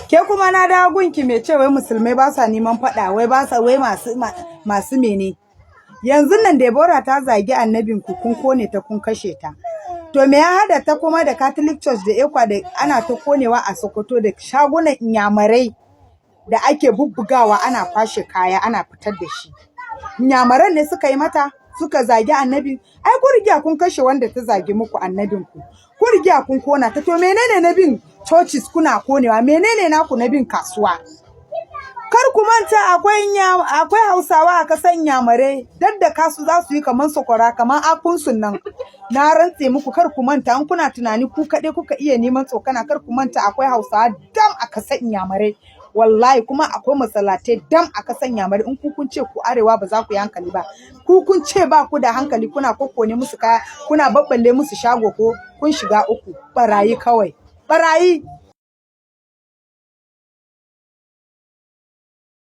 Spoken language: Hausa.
Ke kuma na dawo gunki mai ce wai musulmai ba sa neman faɗa, wai ba sa, wai masu mene. Yanzu nan Deborah ta zagi annabin ku, kun kone ta, kun kashe ta. To me ya hada ta kuma da Catholic Church da ECWA da ana ta konewa a Sokoto, da shagunan inyamurai da ake bubbugawa, ana kwashe kaya, ana fitar da shi? Inyamuran ne suka yi mata, suka zagi annabi? Ai kun riga kun kashe wanda ta zagi muku annabin ku. Kun riga kun kona ta. To menene na bin churches kuna konewa? Menene naku na bin kasuwa? Kar ku manta akwai Hausawa a kasan Inyamurai, daddaka su za su yi kaman sakwara, kaman akunsun nan. Na rantse muku, kar ku manta, in kuna tunani ku kaɗai kuka iya neman tsokana, kar ku manta akwai Hausawa dam a kasan Inyamurai. Wallahi kuma akwai masallatai dam a kasan Inyamurai. In ku kun ce ku arewa ba za ku yi hankali ba. Ku kun ce ba ku da hankali, kuna kokkone musu kaya, kuna babballe musu shago ko kun shiga uku. Barayi kawai. Barayi.